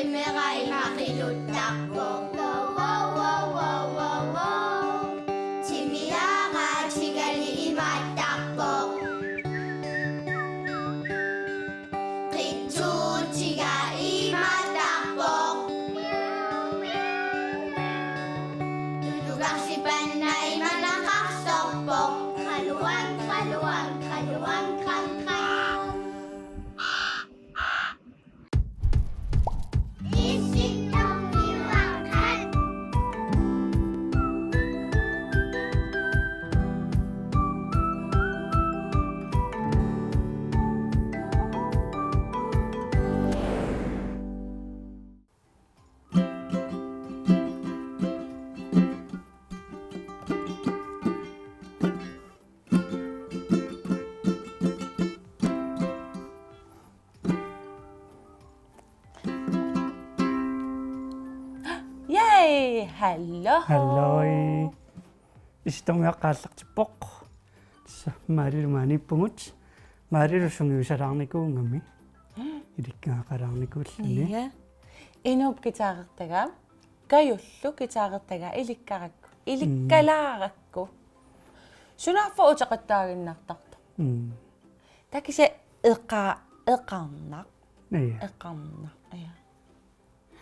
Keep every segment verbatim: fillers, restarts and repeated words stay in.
Timera ima qiluttarpoq. Wow, wow, wow, wow, wow, wow. Timiara tigali imaattarpoq. Qitsuutiga imaattarpoq. Tulugarsipanna imanaqarsorpoq. Qaluan, qaluan, qaluan, qan, qan. Yay! Hallo. Halloi. Isittormiaqqaallartippoq. Tassa Maalilu maaniippugut. Maalilu sungiusalaarnikuugami. Ilikkagaqalaarnikuulluni. Ja. Inuup guitarertagaa, Kajullu guitarertagaa ilikkarakku. Ilikkalaarakku. Sunaaffa uteqattaaginnartartoq. Mm. Takusi eqa-, eqarnaq. Ja. Eqarnaq. Ja.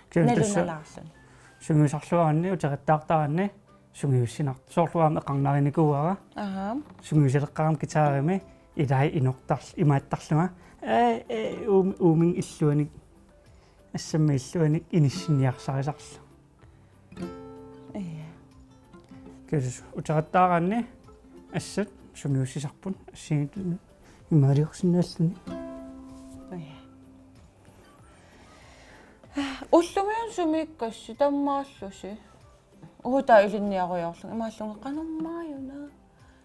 Kisianni tassa nalunalaarluni. Sungiusarluaranni uteqattaartaranni sungiussinar-, soorlu aamma eqarnarinikuuara. Aha. Sungiusaleqqaarama guitarimi ilai inortar-, imaattarlunga. Ee, ee, uum-, uuminnga illuanik, assammik illuanik inissinniarsarisarlunga. Ja. Kisianni uteqattaaraanni assat sungiussisarput assigiinngitsunik imaaliorsinnaalluni. Ja. Ullumiuna sumiikkassi tammaallusi? Uagut ilinniarujoorlunga imaallunga qanormaajuna.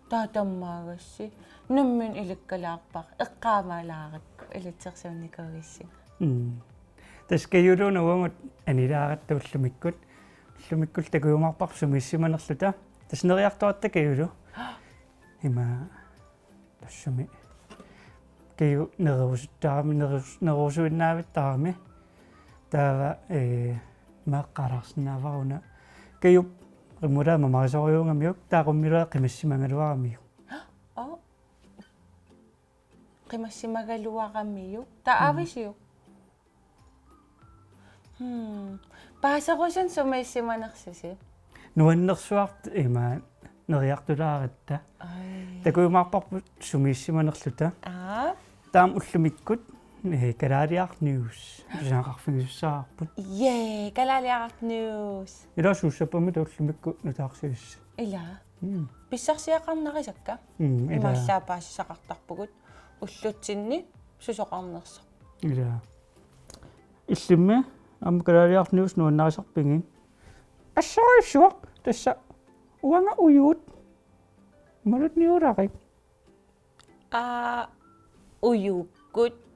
Taava tammaagassi. Nammineq ilikkalaarpara, eqqaamalaarakku ilitsersuunnikuugassi. Mm. Tassa Kajuluuna uagut anilaaratta ullumikkut. Ullumikkullu takujumaarparput sumiissimanerluta. Tassa neriartoratta Kajulu. Ima tassami. Kaju nererusuttarami, nererus-, nererusuinnavittarami. Taava, ee, meeqqalaarsinnaavara una. Kajup rimulaat mamarisorujuugamiuk, taava qummilaa qimassimagaluaramiuk. Oh. Qimassimagaluaramiuk. Taava Mm. avisiuk? Hmm. Paaserusunik sumiissimanersusi? Nuannersuartut ima neriartulaaratta. Ai. Takujumaarparput sumiissimanerluta. Aa. Taava ullumikkut, eh, Kalaaliaraq News. Tusagaqarfigisussaavoq. Jee, Kalaaliaraq News. Ila suussappammi ullumikkut nutaarsivissi. Ila. Mm. Pissarsiaqarnarisakka. Mm, ila. Imaallaat paasisaqartarpugut. Ullutsinni susoqarnersoq. Ila. Illimmi aamma Kalaaliaraq News nuannarisarpigit? Assorujussuaq tassa uanga ujuut. Imaluunniit niularit? Aa, ujuukkut.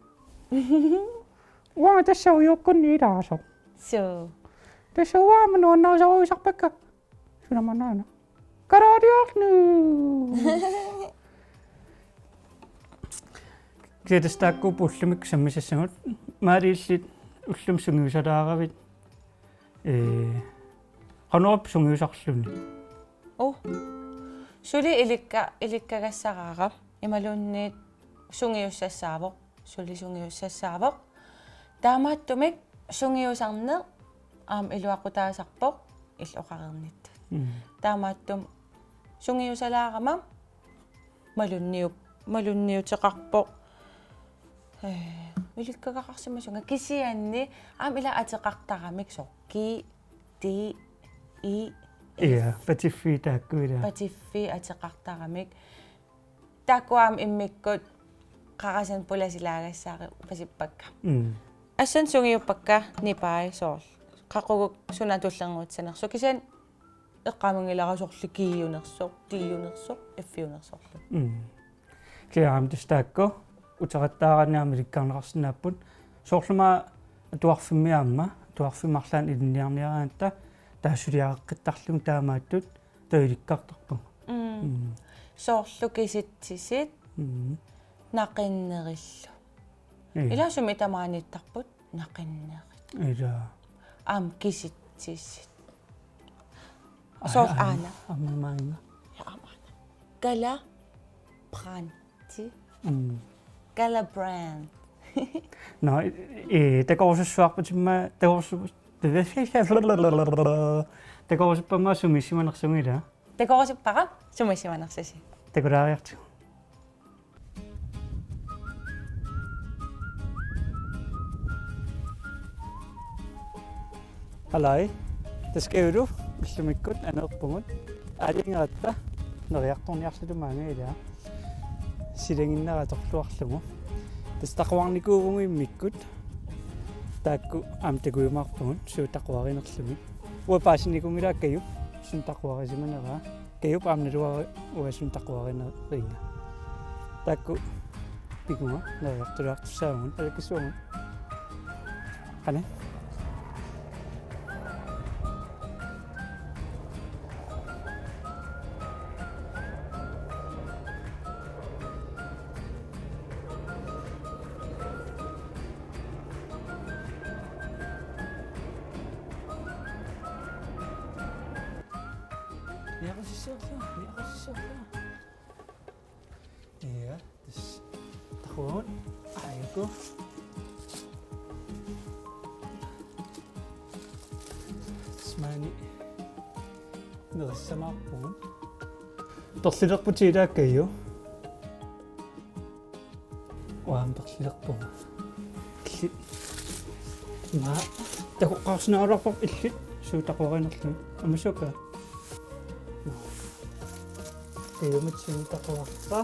Uanga tassa ujuukkunni ilaasoq. Suu. Tassa uanga nuannarisorujussuusarpakka. Suna maannaana? Kalaaliaraq News. Kisianni tassa taakkuupput ullumikkut sammisassagut. Maali, illit ullumi sungiusalaaravit. Ee, qanorpiaq sungiusarluni? Oh. Suli ilikka-, ilikkagassaraara. Imaluunniit sungiussassaavoq. Suli sungiussassaavoq. Taamaattumik sungiusarneq aamma iluaqutaasarpoq illit oqareernittut. Mm. Taamaattumik sungiusalaarama malunniu-, malunniuteqarpoq. Ee, ilikkagaqarsimasunga kisianni aamma ila ateqartaramik soorlu G, D, E, F. Ja, patiffii taakku ila. Patiffii ateqartaramik. Taakku aamma immikkut qarasanik pulasilaagassaarpasippakka. Mm. Assannik sungiuppakka nipai soorlu. Qaqugu suna tullinnguutsanersoq. Kisianni eqqaamanngilara soorlu G-unersoq, D-unersoq, F-unersorlu. Mm. Kisianni aamma tassa taakku uteqattaaraanni aamma ilikkarneqarsinnaapput. Soorlu aamma atuarfimmi aamma, atuarfimmi arlaannik ilinniarniaraangatta taava suliareqqittarlugu taamaattut taava ilikkartarpagut. Mm. Mm. Soorlu kisitsisit, mm, naqinnerillu. Ja. Ila sumi tamaaniittarput naqinnerit. Ila. Aamma kisitsisut. Soorlu aana. Aamma maanga. Ja, aamma aana. Kala Branti. Mm. Kala Brand. Nå, eh, takorusussuarput imma, takorusu-, takorusuppamma sumiissimanersugut, ila. Takorusuppara sumiissimanersusi. Takulaariartigu. Halai, tassa Kajulu ullumikkut aneerpugut. Aalajangeratta neriartorniarluta maanga, ila. Silaginnera atorluarlugu. Tassa taquarnikuuvugut immikkut. Taakku aamma takujumaarpagut suut taquarinerlugit. Uanga paasinikuunngilanga Kajup suut taquarisimaneraa. Kajup aamma naluara uanga suut taquarineraa. Taakku pikunga neriartulaartussaavugut, alakkassuagut. Qani. Niaqusissuarlu, niaqusissuarlu. Ja, tassa. Taquagut. Aajuku. Tassa maani nerissamaarpugut. Perlilerputit, ila, Kaju. Uanga perlilerpunga. Illit. Maa, takoqqaarsinnaagaluarparput illit suut taquarinerlugit. Aamma sukkasuumik. Kajumit suut taquarpa.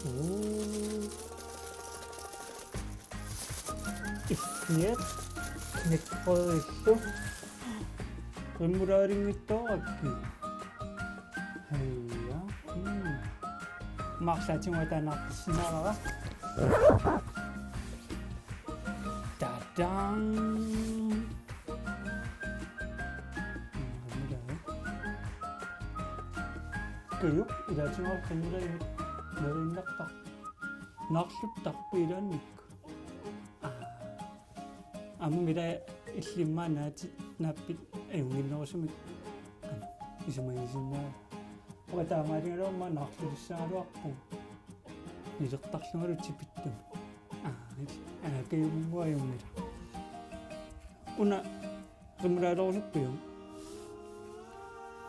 Uu. Iffiat. Knækbrødillu. Rimulaalinngittooraki. Hej, ja. Mm. Marlaatigut ataannaartissinnaavara. Tadang! Kaju, ilaatigut rimulaalinngittooraka. Naarluttarpit ilaannikkut? Aa. Aamma ila illimmi naatit naappit ajunnginnerusumik isumagisinnaavara. Uanga taamaaligaluaruma naarlutissagaluarpunga. Nilertarlungalu tipittumi. Aa, il-, aa, Kajuminnguaq ajunngilaq. Una rimulaalerusuppiuk?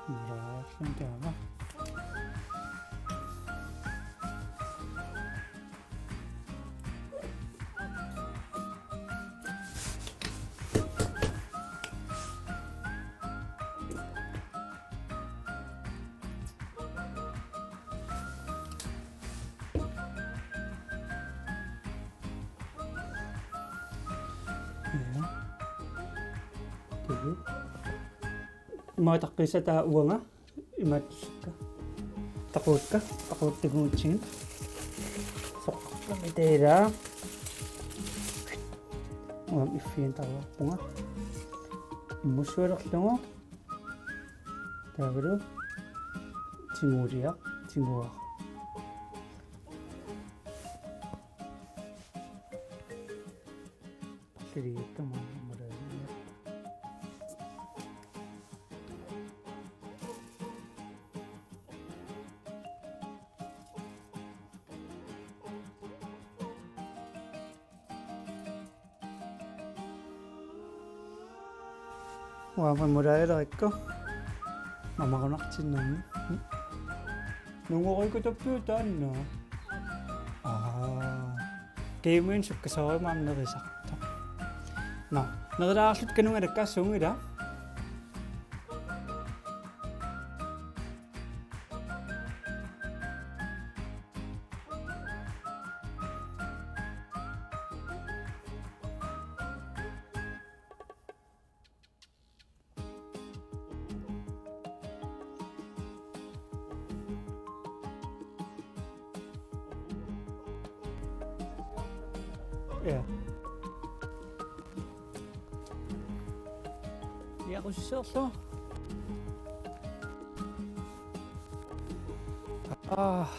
Rimulaariarlunga taava. Ja. Kaju. Immaqa taqqissat taava uanga. Imaattussakka. Taquakka, taquattiguutsigit. Soqqamitaila. Uanga iffianut taquarpunga. Immussualerlugu. Taavalu. Tiguliaq, tiguara. Siliikkama mulaaliaq. Uanga mulaalerakku. Mamarunartinnermi. Nungoruikutappiuk taanna? Aa. Kajuminnguaq sukkasuumik aamma nerisartoq. Nå, nerilaarluta kanunga lakkaassuunngilaq. Ja. Ja, qusserlu. Ah.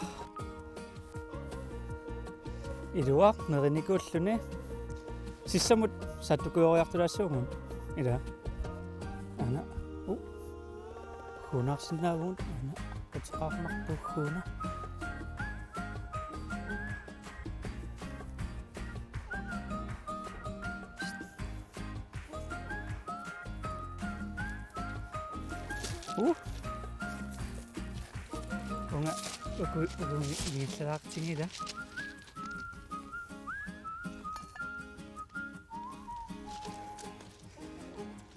Iluaq nerinikuulluni. Sissamut saattukujooriartulaassaagut. Ila. Aana. U. Hunaarsinnaavugut. Aana. Kateqarmarpuugut. Uh. Uunga uku-, uku-, uku-,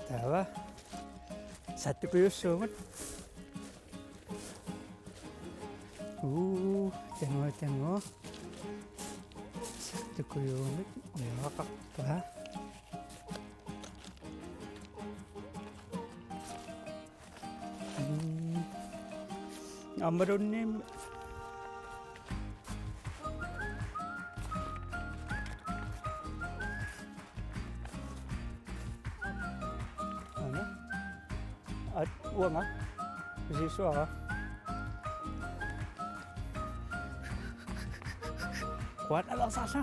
Taava. Saattukujussuugut. Uu, tango, tango. Saattukujuugut. Ujaraqarpa. Mm. Aammalunniim. Aana. At, uanga. Pisissuara. Quat alarsaarla.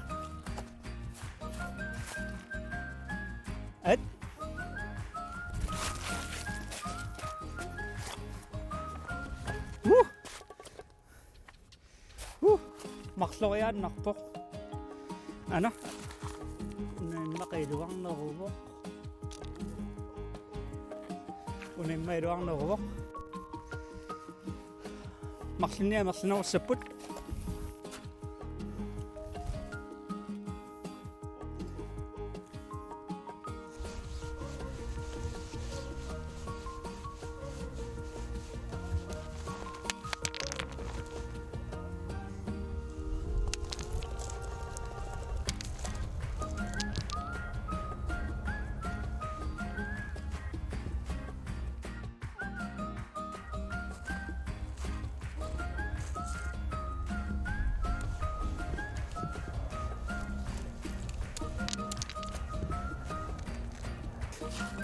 At. Uh. Uh. Marloriaannarpoq. Aana. Una immaqa iluarneruvoq. Una immaqa iluarneruvoq. Marlunnik amerlanerussapput.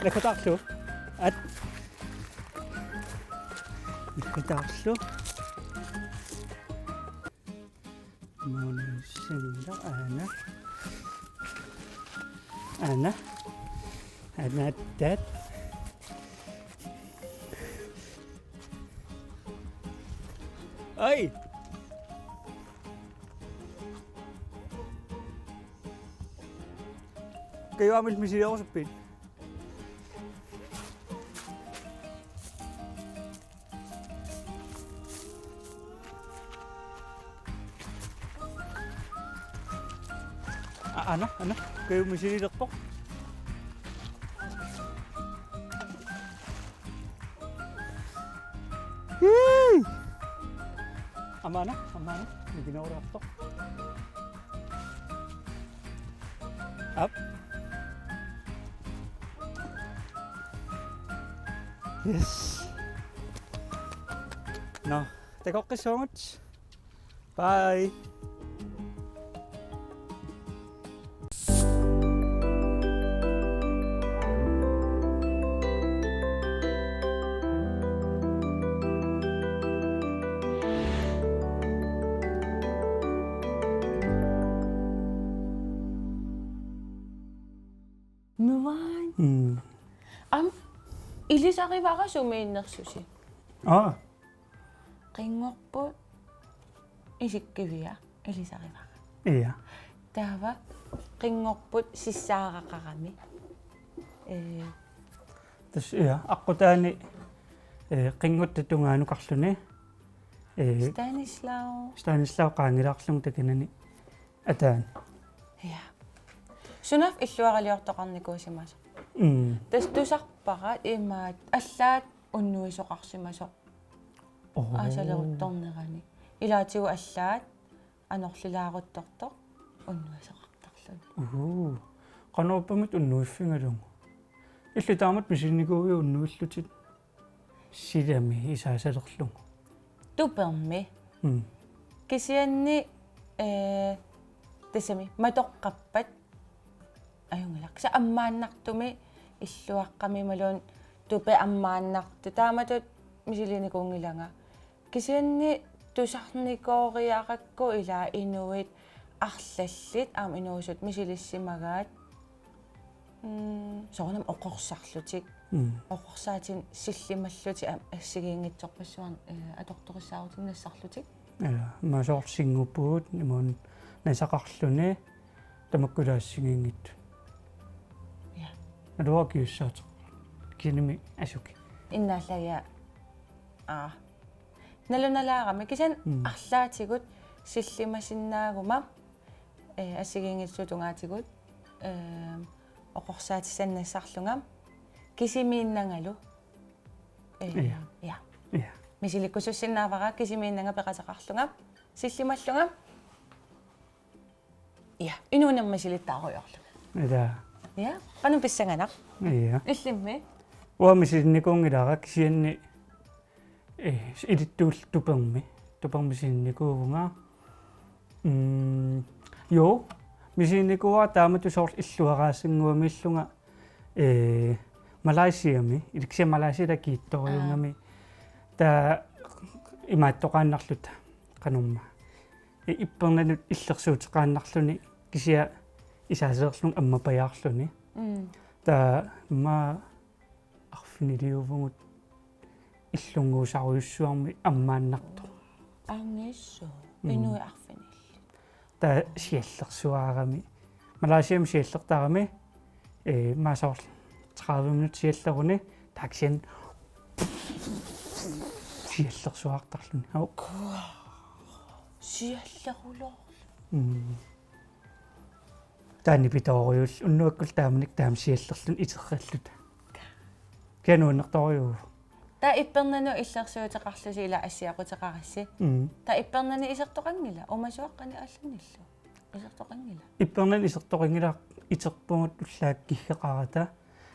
Nakkutaarlu. At. Nakkutaarlu. Maunussinda aana. Aana. Aana tat. Ai! Kajuamik misiliorusuppiit? A-, aana, aana. Kaju misililerpoq. Hii! Aamma aana, aamma aana. Mikinerulaartoq. Up. Yes. Nå, takoqqissaagut. Bye. Nuan. Mm. Aamma ilisarivara sumiinnersusi. Aa. Qinngorput isikkivia ilisarivara. Ja. Taava qinngorput sissaaraqarami. Ee. Tassa, ja, aqqutaani, ee, qinnguttap tungaanukarluni. Ee, Stanislav. Stanislav qaangilaarlugu takanani ataani. Ja. Sunaaffa illuaraliortoqarnikuusimasoq. Mm. Tassa tusarpara imaattoq allaat unnuisoqarsimasoq. Oo. Aasaleruttornerani. Ilaatigut allaat anorlilaaruttortoq unnuisoqartarluni. Uu. Qanoq ippammit unnuiffigalugu? Illit taamatut misilinnikuuiuk unnuillutit? Silami isaasalerlugu. Tupermi. Mm. Kisianni, ee, tassami matoqqappat ajunngilaq. Kisianni ammaannartumik illuaqqami imaluunniit tupeq ammaannartoq. Taamatut misilinnikuunngilanga. Kisianni tusarnikooriarakku ila inuit arlallit aamma inuusut misilissimagaat. Mm, soorunami oqorsarlutik. Mm. Oqorsaatinik sillimallutik am-, assigiinngitsorpassuarnik, eh, atortorissaarutit nassarlutik. Ja, ma soorlu singuppugut, imun nasaqarluni, tamakku assigiinngitsut. Ja. Aluakiussaateq. Kinimi asuki. Innaallagia. Aa. Nalunalaarami. Kisianni Mm. arlaatigut sillimasinnaaguma, eh, assigiinngitsut tungaatigut, eh, oqorsaatissannik nassarlunga. Kisimiinnangalu. Eh, Ja. ja. Ja. Misilikkusussinnaavara kisimiinnanga peqateqarlunga. Sillimallunga. Ja, inuunerma misilittaarujoorlunga. Ila. Ja, qanoq pissanganaq. Ja. Illimmi? Uanga misilinnikuunngilara kisianni, eh, ilittuulluta tupermi. Tupermi misilinnikuuvunga. Mm, jo, misilinnikuuara taamatut soorlu illuaraasinnguamiillunga, eh, Malaysiami, iliksia Malaysiata kiittorujuugami. Aa. Taava imaattoqaannarluta qanormaa. I-, ippernanut illersuuteqaannarluni kisianni isaaseerlunga ammapajaarluni. Mm. Taava immaqa arfiniliuvugut illunnguusarujussuarmik ammaannartoq. Angissu. Mm. Inuit arfinillit. Taava siallersuarami. Malaysiami siallertarami, eh, immaqa soorlu tredive minut sialleruni, taava kisianni siallersuartarluni. Au. Sialleruloorlu. Mm. Taanna pitoorujul unnuakkut taamanikkut taama siallerluni iterralluta. Kisianni nuannertorujuuvoq. Taava ippernanut illersuuteqarlusi ila assiaquteqarassi. Mm. Taava ippernani isertoqanngila, uumasuaqqani allanillu. Isertoqanngila. Ippernani isertoqanngilaq iterpugut ullaakkut kiggeqarata.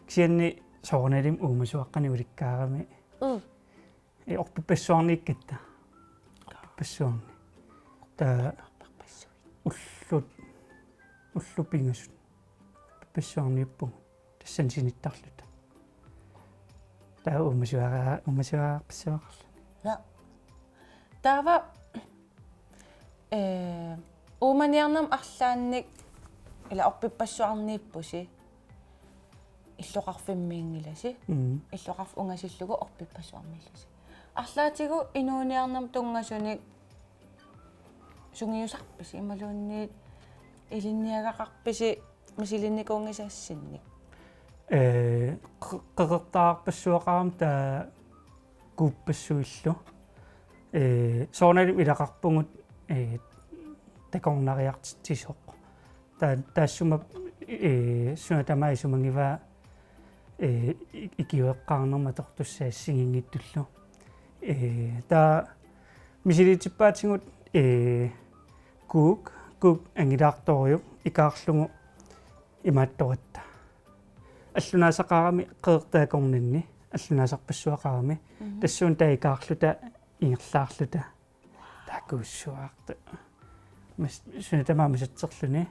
Kisianni soorunalimi uumasuaqqani ulikkaarami. Mm. Eh, orpippassuarniikkatta. Orpippassuarni. Taava ullut, ullut pingasut. Orpippassuarniippugut. Tassani sinittarluta. Taava uumasuara-, uumasuararpassuaqarluni. Ja. Taava, eh, uumaniarnermi arlaannik ila orpippassuarniippusi. Illoqarfimmiinngilasi. Mm. Illoqarfik ungasillugu orpippassuarmiillusi. Arlaatigut inuuniarnermut tunngasunik sungiusarpisi imaluunniit ilinniagaqarpisi misilinnikuunngisassinnik? Eh, qe-, qeqertarpassuaqarama taava kuuppassuillu. Eh, soorunalimi ilaqarpugut, eh, takornariartitsisoq. Ta-, taassuma, eh, suna tamaat isumagivaa, eh, i-, ikiueqqaarnermut atortussat assigiinngitsullu. Eh, taava misiliitippaatigut, eh, kuuk, kuuk angilaartorujuk ikaarlugu imaattoratta. Allunaasaqarami qeqertaakornanni, allunaasarpassuaqarami. Mhm. Tassuuna taava ikaarluta ingerlaarluta. Takuussuarta. Mas-, suna tamaat masatserluni.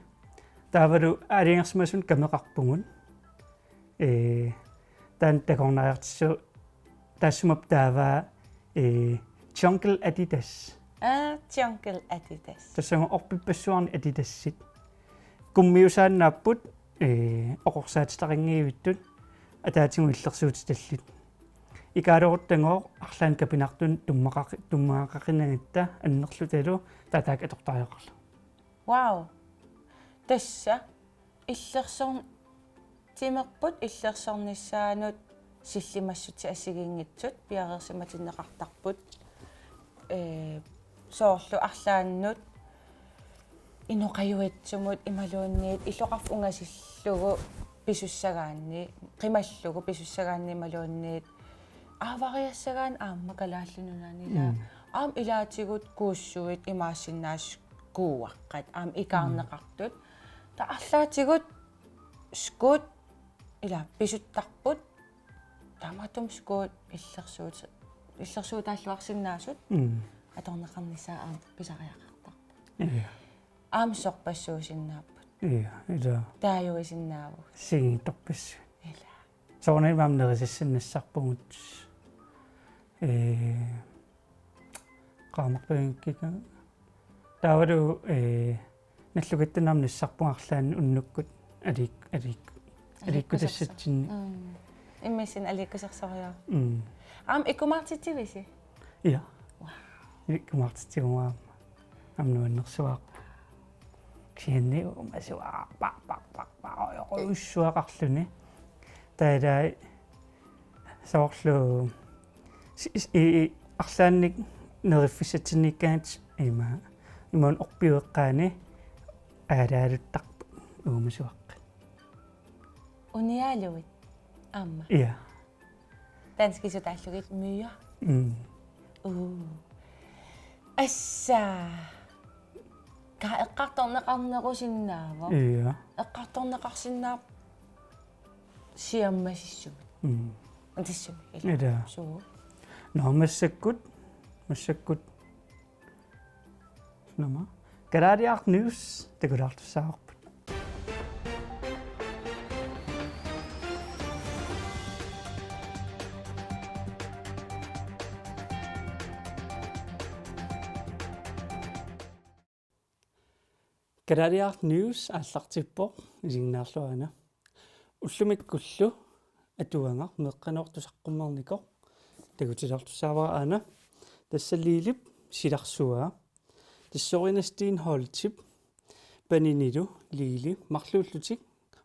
Taavalu aalajangersimasumik kameqarpugut. Eh, taanna takornariartitsisoq taassuma taava, eh, Jungle Adidas. Aa, Jungle Adidas. Tassagooq orpippassuarni Adidasit. Kummiusaannaapput, eh, oqorsaatitaqanngivittut ataatigut illersuutitallit. Ikaaleruttagooq arlaannik kapinartunik tummaqaqi-, tummaqaqinagatta annerlutalu taava taakku atortariaqarlugu. Wow. Tassa illersorn-, timerput illersornissaanut sillimassutsit assigiinngitsut piareersimatinneqartarput. Eh, soorlu arlaannut inoqajuitsumut imaluunniit illoqarfik ungasillugu pisussagaanni, qimallugu pisussagaanni imaluunniit aavariassagaanni aamma Kalaallit Nunaanni ilaa. Mm. Aamma ilaatigut kuussuit imaassinnaavoq kuuaqqat, aamma ikaarneqartut. Mm. Taava arlaatigut skuut ilaa pisuttarput. Taamaattumik skuut illersuut-, illersuutaalluarsinnaasut. Mm. Atorneqarnissaa aamma pisariaqartarput. Ja. Aamma sorpassuusinnaapput. Ja, ilaa. Taajuisinnaavugut. Siginngitsorpassuit. Ilaa. Soorunami aamma nerisassanik nassarpugut. Eh, qaammarpaajunngikkikka. Taavalu, eh, nallukattannut aamma nassarpunga arlaanni unnukkut aliik-, aliik-, Aliikkusersoq. Aliikkutassatsinnit. Mm. Immaqa aliikkusersorujoor. Mm. Aamma ikkumaartitsivisi? Ja. Wow. Ikkumaartitsivugut aamma. Aamma nuannersuaarput. Kisianni uumasuaarput pa, pa, pa, pa, oqorujussuaqarluni. Taava soorlu si-, si-, i, i, arlaannik neriffissatsinniikkaangat ima, imaluunniit orpiup eqqaani aalaaluttarput uumasuaqqat. Unialuit aamma. Ja. Danskisut taallugit myrer. Mm. Uu. Assa. Ka eqqartorneqarnerusinnaavoq. Ja. Eqqartorneqarsinnaavoq siammasissumik. Mm. Tassami, ila. Ila. Suu. Nå, massakkut, massakkut. Nama. Kalaaliaraq News, takulaartussaavarput. Kalaaliaraq News aallartippoq, isiginnaarluarina. Ullumikkullu atuagaq meeqqanoortoq saqqummernikoq takutilaartussaavara aana. Tassa Lilip silarsuaa. Tassa soorina Steenholtip paninilu Lili marluullutik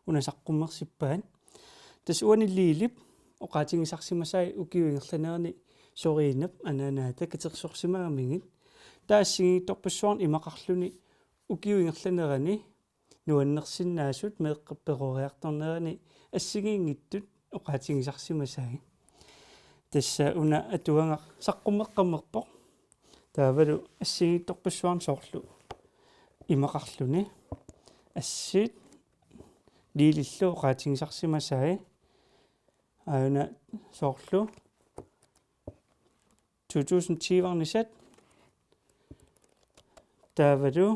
una saqqummersippaat. Tassa uani Lilip oqaatigisarsimasai ukiup ingerlanerani sooriinap anaanaata katersorsimagamigit. Taava assigiinngitsorpassuarni imaqarluni ukiup ingerlanerani nuannersinnaasut meeqqat peroriartornerani assigiinngitsut oqaatigisarsimasai. Tassa una atuagaq saqqummeqqammerpoq. Taavalu assigiinngitsorpassuarni soorlu imaqarluni assit Lilillu oqaatigisarsimasai. Aajuna soorlu to tusind ti-ernisat. Taavalu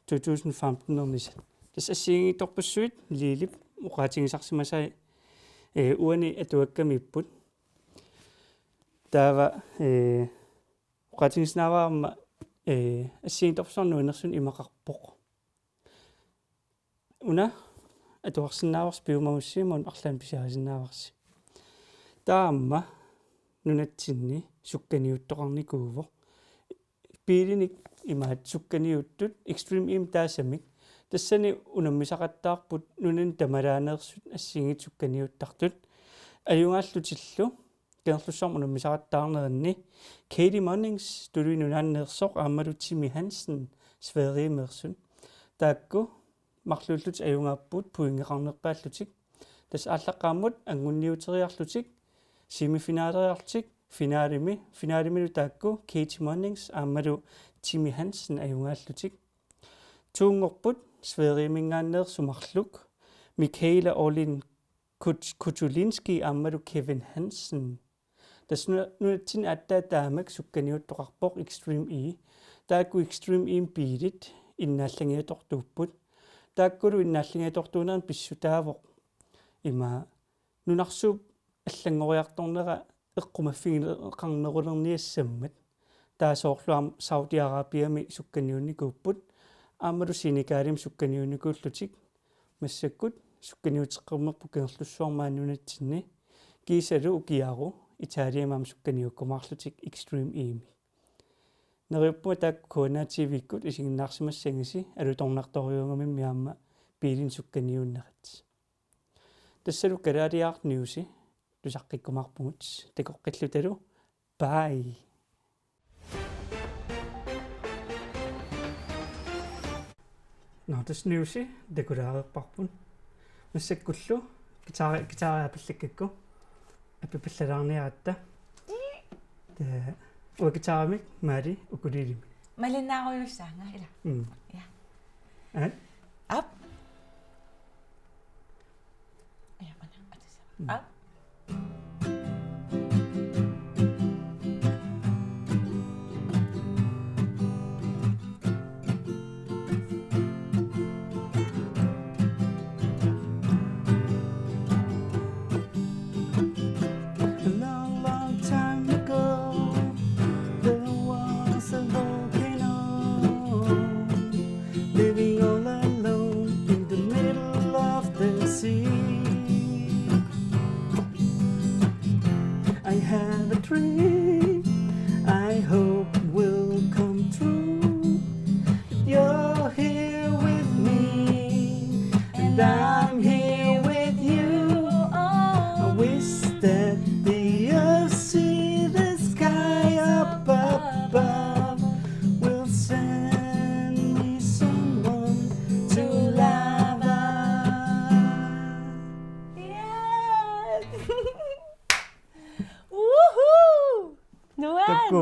to tusind femten-ernisat. Tassa assigiinngitsorpassuit Lilip oqaatigisarsimasai, eh, uani atuakkamiipput. Taava, eh, oqaatigissinnaavara aamma, eh, assigiinngitsorpassuarni nuannersunik imaqarpoq. Una atuarsinnaavarsi piumagussi imaluunniit arlaannik pisiarisinnaavarsi. Taava aamma nunatsinni sukkaniuttoqarnikuuvoq. Biilinik imaattoq sukkaniuttut Extreme E-mik taasamik. Tassani unammisaqattaarput nunani tamalaaneersut assigiinngitsut sukkaniuttartut. Ajugaallutillu Kangerlussuarmi unammisaqattaarneranni Katie Munnings Tuluit Nunaanneersoq aammalu Timi Hansen Sverigemeersut. Taakku marluullutik ajugaapput pointeqarnerpaallutik. Tassa aallaqqaammut angunniuteriarlutik, semifinaleriarlutik, finalemi, finalemilu taakku Katie Munnings aammalu Timi Hansen ajugaallutik. Toonngorput Sverigeminngaanneersut marluk, Michaela Olin Kut-, Kutulinski aammalu Kevin Hansen. Tassa nuna-, nunatsinni aatsaat taamak sukkaniuttoqarpoq Extreme E. Taakku Extreme E-mi biilit innaallagiatortuupput. Taakkulu innaallagiatortuunerani pissutaavoq ima nunarsuup allanngoriartornera eqqumaffigineqarnerulerniassammat. Taava soorlu aamma Saudi Arabiami sukkaniunnikuupput. Aammalu Senegalimi sukkaniunnikuullutik. Massakkut sukkaniuteqqammerput Kangerlussuarmi maani nunatsinni. Kiisalu ukiaru Italiami aamma sukkaniukkumaarlutik Extreme E-mi. Neriuppunga taakku K N R T V-kkut isiginnaarsimassagisi alutornartorujuugamimmi aamma biilinik sukkaniunnerat. Tassalu Kalaaliaraq Newsi tusaqqikkumaarpugut, takoqqillutalu. Bye. Nå, tassa Newsi takulaareerparput. Massakkullu guitar-, guitaria appallakkakku. Appipallalaarniaratta. Tassa uanga guitarimik, Mali ukulelemik. Malinnaarujussuuvunga, ila. Mm. Ja. Aat? Aap. Ja, mana, atasa. Mm. Aap. A long, long time ago, there was a volcano living all alone in the middle of the sea.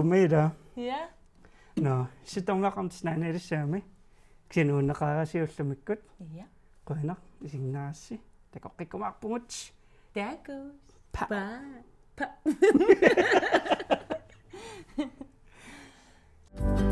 Mira. Ja. Nå, sittarmaqartut naanalissaami. Kisianni nuunneqareersi ullumikkut. Ja. Qujanaq isiginnaarassi. Takoqqikkumaarpugut. Takuss. Pa. Pa. Pa.